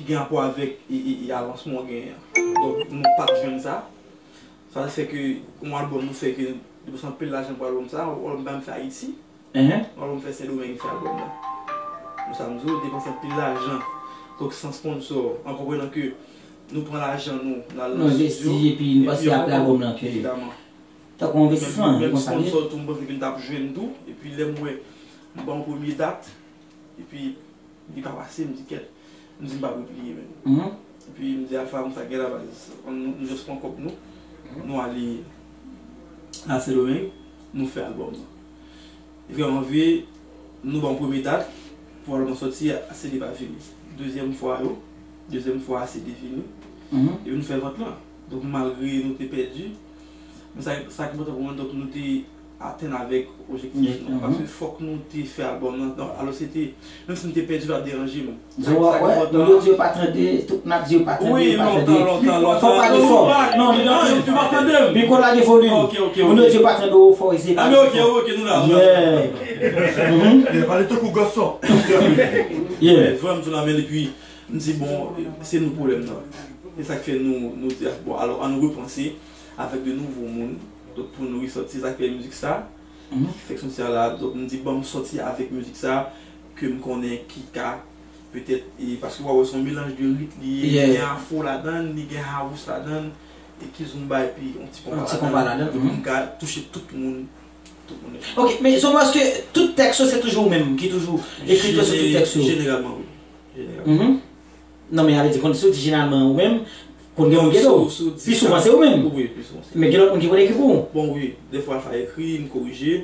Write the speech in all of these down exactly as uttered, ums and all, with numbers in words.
gen rapò avèk e, e, e avansman w genyen an. Donk, nou pa t jwenn sa. Sa fè ke yon albòm nou fè ke depanse anpil lajan pou albòm sa, albòm pa menm fè Ayiti. Yon albòm fè Sendomeng fè albòm la. Nou sa m di w, depanse anpil lajan. Donk, san sponsò, an konprenan ke nou pran lajan nou, n al nan estidyo, epi nou pase apre albòm lan ke. Evidaman. Tankou yon envestisman, menm, menm sponsò tou, m panse ke n t ap jwenn tou, epi lè m wè, m ban yon premye dat, epi li pa pase, m di kèt, m di m p ap repliye menm. Epi m di Alpha, konsa gen la baz, nou, nou just pran kòb nou, nou ale nan Sendomeng, nou fè albòm nan. Epi anvi, nou ban yon premye dat, pou albòm nan sòti, CD pa vini. Dezyèm fwa yo, dezyèm fwa CD vini, epi nou fè vant lan. Donk malgre nou te pèdi, men sa, sa ki enpòtan pou mwen, donk nou te atenn avèk objektif nou, paske fòk nou te fè albòm nan. Donk, alò se te, menm si m te pèdi, pa t deranje m. Sa, sa ki enpòtan. Moun yo di yo pa tande, tout n ap di yo pa tande, yo pa tande. Fò pale fò. Non, li pa tande. Mikwo la gen volim. Moun yo di yo pa tande w fò, eseye pale fò. Yeah. Pale tankou gason. Yeah. Vwè m sou la men epi m di bon, se nou pwoblèm nan. Se sa k fè nou, nou di bon, alò ann repanse avèk de nouvo moun, donk pou nou resòti sa k fè mizik sa. Fèk sòti a la, donk m di ban m sòti avèk mizik sa ke m konnen ki ka, petèt, e, paske w a wè se yon melanj de rit li ye, li gen afro ladan l, li gen house ladan l, e kizomba epi yon ti konpa ladan l, pou m ka touche tout moun, tout moun. Ok, men Zomo, èske tout tèks yo se toujou ou menm ki toujou ekri sou tout tèks yo? Jeneralman, wi. Jeneralman. Non, men sa vle di, konn si w di jeneralman ou menm, konn gen moun ki ede w. Pi souvan se ou menm. Wi, pi souvan se. Men gen lòt moun ki konn ekri pou ou. Bon, wi, defwa sa ekri, m korije.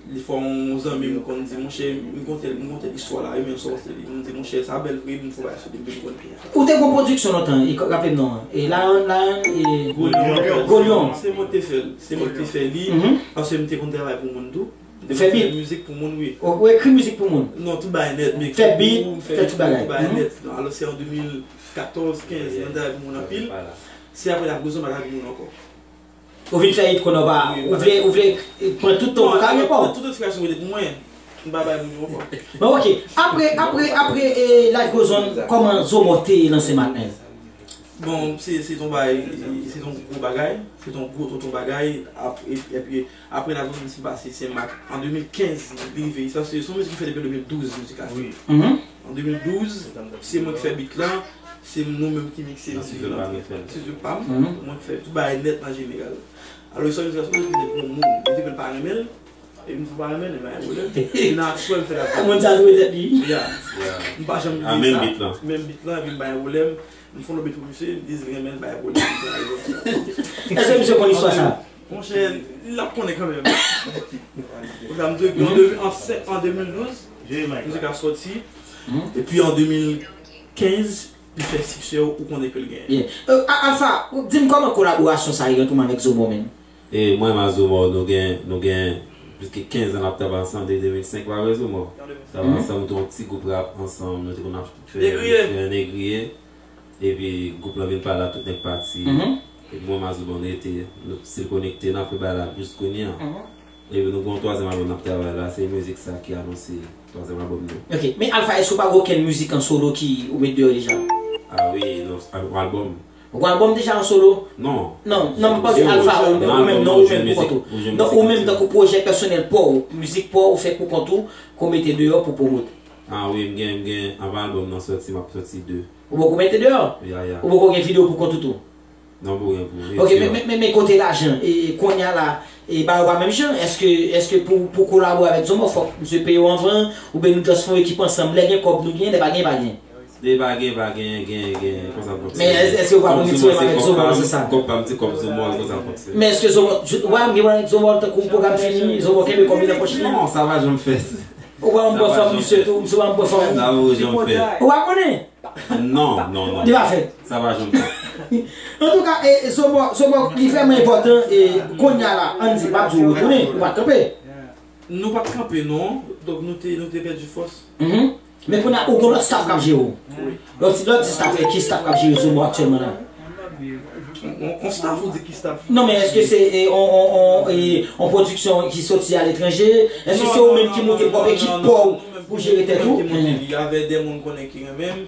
Defwa yon zanmi m konn di, monchè, m konte, m konte istwa la, wi, men sa w se li. M di, monchè, sa bèl vre, m fè bagay sou li, m vin konn pi. Ou te gon pwodiksyon lontan, e raple m non an. E Lion, Lion, e Golion. Golion. Se mwen ki te fè l, se mwen ki te fè li, paske m te konn travay pou moun tou. Fè bit. Mizik pou moun, wi. Ou, ou ekri mizik pou moun? Non, tout bagay nèt. M ekri pou, m fè bit, tout bagay nèt. Alò, se an de mil katòz, kenz, mwen travay pou moun anpil. Se apre la, Gozon pa ka pou moun ankò. Ou vin fè hit kounye a, ou vle, ou vle pran tout tan ou ka gen pa w. Tout enspirasyon mwen te pou mwen. M pa bay moun yo ankò. Bon, ok. Apre, apre, apre, e, Life Goes On, kòman Zomo te lanse Matnèz? Bon, se, se yon bagay, se yon gwo bagay, se yon gwo tonton bagay. Ap-, epi, epi, apre Life Goes On, si m pa se Senmak, an de mil kenz, li rive. Sa se, se yon mizik ki fèt depi an de mil douz, mizik la. Wi. An de mil douz, se mwen ki fè bit lan, se nou menm ki mikse mizik lan. Studio pa m, mwen ki fè tout bagay nèt an jeneral. Alò, sa mizik la, se mwen ki te pran moun, li te konn pa renmen l, epi m tou pa renmen l, li pa gen pwoblèm. Epi nan aswè, m fè l ap. Moun sa dwe tèt li. Ya. M pa janm bliye sa. Menm bit lan. Menm bit lan, epi m pa gen pwoblèm. M fè yon lòt bit pou misye, m di l renmen l, pa gen pwoblèm. Èske misye konn istwa sa? Monchè, l ap konnen kanmenm. Konsa, m te, an de, an se-, an de mil douz, mizik la sòti. Epi an de mil kenz, li fè siksè, ou konnen ke l genyen. Yeah. Euh, A-, Alpha, di m kòman kolaborasyon sa ye ant ou menm avèk Zomo menm? E mwen menm ak Zomo, nou gen, nou gen plis ke kenz an n ap travay ansanm, depi de mil senk, pa vre, Zomo? Travay ansanm, nou te yon ti gwoup rap ansanm, nou te konn ap fè, fè Negriye. Epi gwoup lan vin pale a tout nèg pati. Epi mwen, Mazouban rete, nou still konekte, n ap fè bagay la jis kounye a. Epi nou gen yon twazyèm albòm n ap travay la, se mizik sa ki anonse twazyèm albòm nou. Ok, men Alpha, èske ou pa gen okenn mizik an solo ki ou met deyò deja? Ah wi, non, al-, albòm. Ou gen albòm deja an solo? Non. Non, non, m panse Alpha, ou menm, non, ou menm pou kont ou. Non, ou menm tankou pwojè pèsonèl pa w, mizik pa w, ou fè pou kont ou, ke w mete deyò pou pwomot. Ah wi, m gen, m gen, anvan albòm nan sòti, m ap sòti de. Ou poko mete deyò? Ya, ya. Ou poko gen videyo pou kont ou tou? Non, m poko gen pou. Ok, men, men, men, men kote lajan, e, kounye a la, e, bagay yo pa menm jan. Èske, èske pou, pou kolabore avèk Zomo, fòk misye peye w anvan, oubyen nou just fè yon ekip ansanm, lè gen kòb nou gen, lè pa gen, pa gen? Lè pa gen, pa gen, gen, gen, konsa l fonksyone. Men èske, èske ou pa konn gen ti pwoblèm avèk Zomo nan sans sa? Kòb pa m, se kòb Zomo, konsa l fonksyone. Men èske Zomo, ou pa gen pwoblèm avèk Zomo, tankou pwogram fini, Zomo kenbe kòb li nan pòch li? Non, sa pa janm fèt. Ou pa yon bon fanm, misye tou, misye pa yon bon fanm. Sa pa janm fèt. Ou pa konnen? Non, non, non. Li pa fèt. Sa pa janm fèt. Antouka, e, Zomo, Zomo, li vrèman enpòtan, e, kounye a la, ann di, m ap di w retounen, ou pa t kanpe. Nou pa t kanpe, non. Donk, nou te, nou te pèdi fòs. Men kounye a, ou gen lòt staff k ap jere w. Wi. Lòt, lòt di staff, e, ki staff k ap jere Zomo aktyèlman la? On, on, on staff ou di ki staff? Non, men èske se, e, on, on, on, e, on pwodiksyon ki soti aletranje? Èske se ou menm ki monte pwòp ekip pa w pou jere tèt ou? Non, non, non, non, nou menm ki monte li avèk de moun konnen ki renmen m.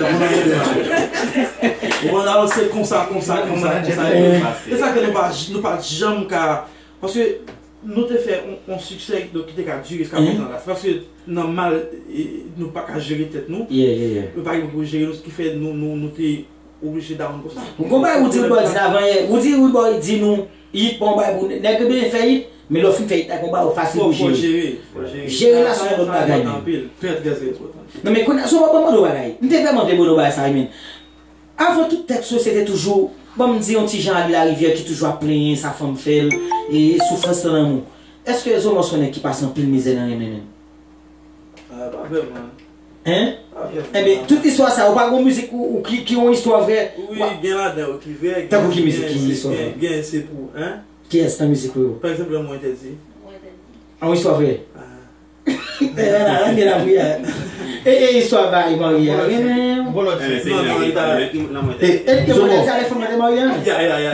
Nan manager de mache. Ou konn, alò, se konsa, konsa, konsa, konsa. E sa ke nou pa, nou pa janm ka, paske nou te fè yon, yon siksè, donk, ki te ka dire jiska prezan la. Se paske nan mal, e, nou pa ka jere tèt nou. Nou pa gen moun pou jere nou, se ki fè nou, nou, nou te oblije down konsa. Ou konprann ou di, ou di avan yè, ou di, ou di nou, hit pa yon bagay pou nèg, ebyen fè hit, men lè w fin fè hit la, gon bagay ou fasil pou jere. Jere la se yon lòt bagay menm. Anpil, trè, trè, trè enpòtan. Non, men kounye a, so, ban m mande w bagay. M te vrèman vle mande w bagay sa, wi, men. Avan tout tèks ou, se te toujou, ban m di yon ti jan Ali Larivière ki toujou ap plenyen sa fanm fè l, e soufrans nan lanmou. Èske Zomo se yon nèg ki pase anpil mizè nan renmen menm? Ah, pa vrèman. Hein? Pa vrèman. Enben, tout istwa sa, ou pa gon mizik ou, ou ki, ki yon istwa vrè? Wi, gen ladan yo ki vrè. Tankou ki mizik, ki istwa vrè? Gen, gen, se pou, hein? Kiyès nan mizik ou yo? Pa egzanp, Lanmou Entèdi. An yon istwa vrè? Ah. E, la, la, gen lapriyè. E, e, istwa bay marye a. Bon, lòt. E, e, e, Zomo.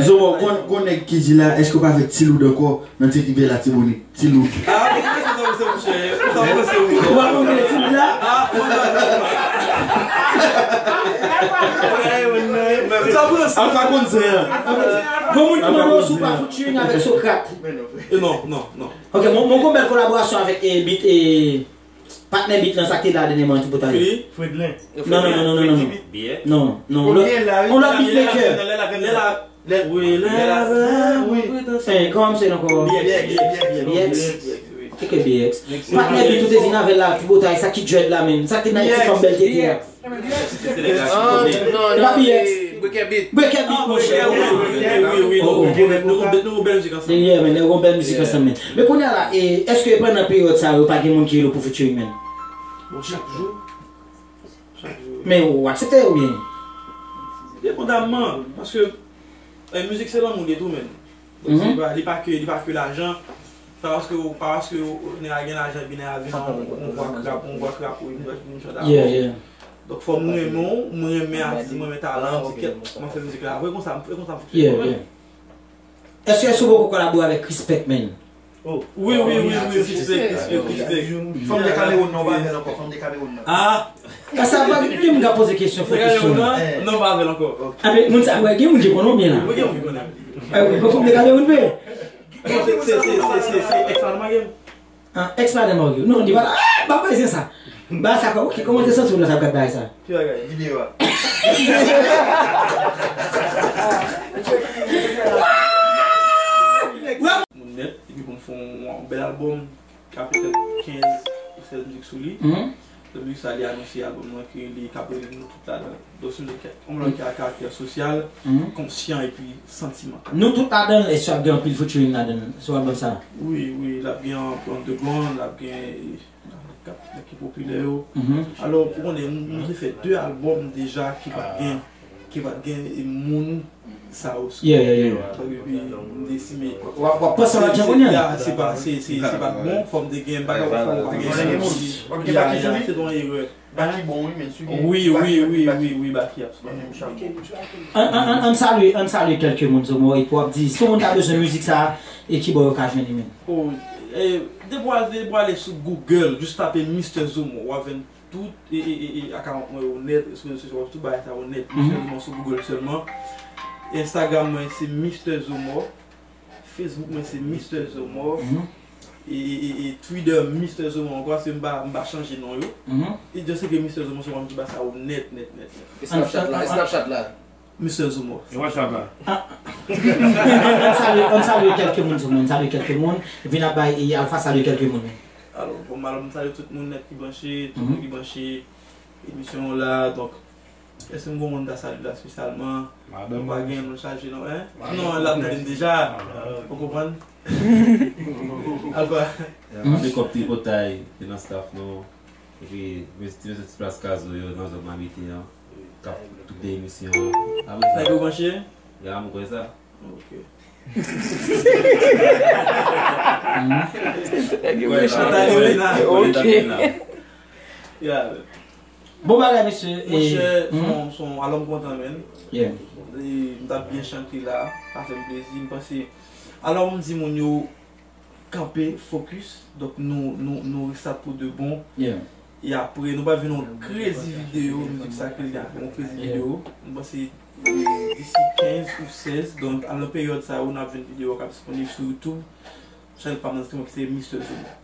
Zomo, gon, gon nèg ki di la, èske w pa vle Ti Loud ankò nan Ti Rivyè Latibonit? Ti Loud. Ah, ou pa panse, monchè. Ou pa panse, wi. Ou pa panse Ti Loud la? Ah, ou pa panse. Ou pa panse. Alpha konn zen an. Gon moun ki mande w si w pa featuring avèk Socrate. E non, non, non. Ok, mwen, mwen gon bèl kolaborasyon avèk, e, beat, e, patnè beat lan, sa k te la dènyèman, Ti Botay. Fredlin. Non, non, non, non, non, non. Non, non, lòt, yon lòt beatmaker. Wi, lè la, wi. Eh, kòman misye ankò? B X. B X. Ki ke B X? Patnè beat ou te vin avè l la, Ti Botay, sa ki dread la menm. Sa ki nan ti fanm bèl tete a. Ah, non, non, non, B X. Breaker Beat. Breaker Beat, monchè. Wi, wi, nou gon bèl mizik ansanm. Yeah, men, nou gon bèl mizik ansanm, men. Men kounye a la, e, èske pandan peryòd sa yo, pa gen moun ki rele w pou featuring, men? Bon, chak jou. Chak jou. Men ou aksepte oubyen? Depandamman, paske, e, mizik se lanmou li ye tou, men. Donk, se pa, li pa ke, li pa ke lajan. Pa paske, pa paske nèg la gen lajan, epi nèg la vin yon, yon vwa krap, yon vwa krap, ou epi moun chante avè w. Donk, fò m renmen w, m renmen atis, m renmen talan, m di, kèt, m ap fè mizik la vre, konsa, e konsa m fonksyone mwen menm. Èske, èske w poko kolabore avèk Krispek, menn? Wi, wi, wi, wi, Krispek, Krispek, Krispek. Fanm de Kamewoun nan, w pa avè l ankò, fanm de Kamewoun nan. Ah! Sa pa gen moun k ap poze kesyon, fo kesyon. Non, pa avè l ankò. Ape, moun sa, wè, gen moun ki konnen w byen la. Wi, gen moun ki konnen. Wi, gon fanm de Kamewoun vre. Se, se, se, se, se, se, ex la, m gen. Ah, ex madanm Mario. Non, li pa la. Ah, ba pèzen sa. Ba sa, ok, kòman te santi w lè w t ap gad bagay sa? Ki bagay? Videyo a. Ou cheke, ou cheke la. Sèl mizik sou li. Mhm. Donk, mizik sa, li anonse albòm nan ke li ka rele nou tout ladan. Donk, se yon mizik ki, yon mizik ki a karaktè sosyal, mhm, konsyan epi santimantal. Nou tout ladan l, èske ap gen anpil featuring ladan l, sou albòm sa? Wi, wi, l ap gen underground, l ap gen, eh, k ap, ki popilè yo. Mhm. Alò, ou konnen, nou, nou te fè de albòm deja ki pa t gen, ki pa t gen, eh, moun sa yo sou. Yeah, yeah, yeah. Donk, epi, m te estime w ap, w ap panse lòt jan kounye a? Ya, se pa, se, se, se pa t bon, fò m te gen bagay, fò m pa gen. Ya, ya, se te yon erè. Baky bon, wi, men si gen Wi, wi, wi, wi, wi, Baky ap. An, an, an, ann salye, ann salye kèlke moun sou mò, epi w ap di, si yon moun ta bezwen mizik sa, e ki bò yo ka jwenn li menm? Oh, eh, depi w al, depi w ale sou Google, jis tape Mister Zomo, w ap jwenn tout, e, e, e, e, akawont mwen yo nèt, rezo sosyo, tout bagay sa yo nèt. Mhm. Mister Zomo sou Google sèlman. Instagram mwen se Mister Zomo. Facebook mwen se Mister Zomo. Mhm. E, e, e, e Twitter Mister Zomo ankò, se m pa, m pa chanje non yo. Mhm. E just ke Mister Zomo se mwen ki ba sa yo nèt, nèt, nèt, nèt. E Snapchat la, e Snapchat la? Mister Zomo. E WhatsApp la? Ah. Ann salye, ann salye kèlke moun sou mwen, ann salye kèlke moun, epi n ap bay, e, Alpha salye kèlke moun. Alò, bon, m alò, m salye tout moun nèt ki branche, tout moun ki branche emisyon an la. Donk, èske m gen yon moun ta salye la espesyalman? Madanm. M pa gen moun chaje non, en? Madanm. Non, l ap tande m deja. Madanm. Ou konprann? Alpha. Ya, big up Tripotay, ki nan staff nou. Epi, mèsi, mèsi ti plas Kazo yo nan zòn m abite an. K ap koute emisyon an. Apre sa, nèg yo branche? Ya, m kwè sa. Ok. Nèg yo branche. Tande wi la. Ok. Ya. Bon bagay, mesye. Monchè, se yon, se yon, alò m kontan, menn. Yeah. E m t ap byen chante la, sa fè m plezi, m panse. Alò m di moun yo, kanpe, focus. Donk, nou, nou, nou restart pou de bon. Yeah. E apre, nou pral vin yon crazy videyo, mizik sa crazy, apre yon crazy videyo. M panse, e, disi kenz ou sèz, donk, nan peryòd sa yo, n ap jwenn videyo k ap disponib sou YouTube. Chanèl pa m nan ki se Mister Zomo.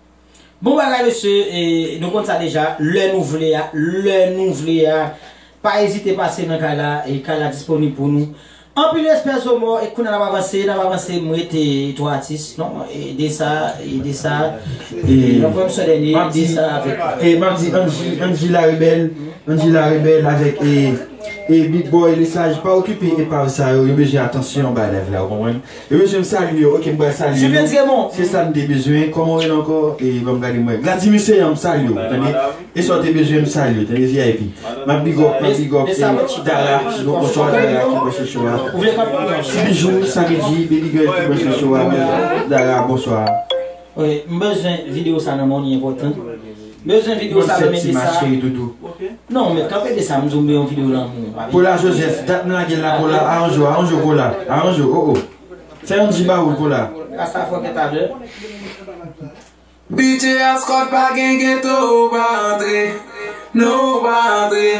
Bon bagay, mesye, e, nou konn sa deja, lè nou vle a, lè nou vle a, pa ezite pase nan kay la, e kay la disponib pou nou. Anpil respè Zomo, e kounye a n ap avanse, n ap avanse, m rete twa atis, non, e Desa, e Desa, e, yon pwemsyon dènye, Desa avèk. E m ap di Angie, Angie la rebèl, Angie la rebèl avèk, e, e Big Boy, Lesaj, pa okipe epav sa yo, yo bezwen atansyon anba live la, ou konprann? Yo bezwen m salye yo, ok, m pral salye nou. Se sa m te bezwen, kòman w rele ankò? E, ban m gade mwen. Vladimir Seyan, m salye w, tande? E sa w te bezwen, m salye w, tande, V I P. M ap big up, m ap big up, e, Dara, bon, bonswa, Dara, ki branche show a. Ti Bijou, Samedi, Baby Girl, ki branche show a. Dara, bonswa. Wi, m bezwen videyo sa nan men w, li enpòtan. M bezwen videyo sa nan men Desa. Non, men kanpe Desa, m di w m bezwen yon videyo lanmou. Paula Joseph, dat m lage l la, Paula, aranje w, aranje w, Paula, aranje w, oh, oh. Fè yon ti bawoul pou la. Rasta fòkè talè. B J Ascot pa gen geto, ou pa antre. Non, ou pa antre.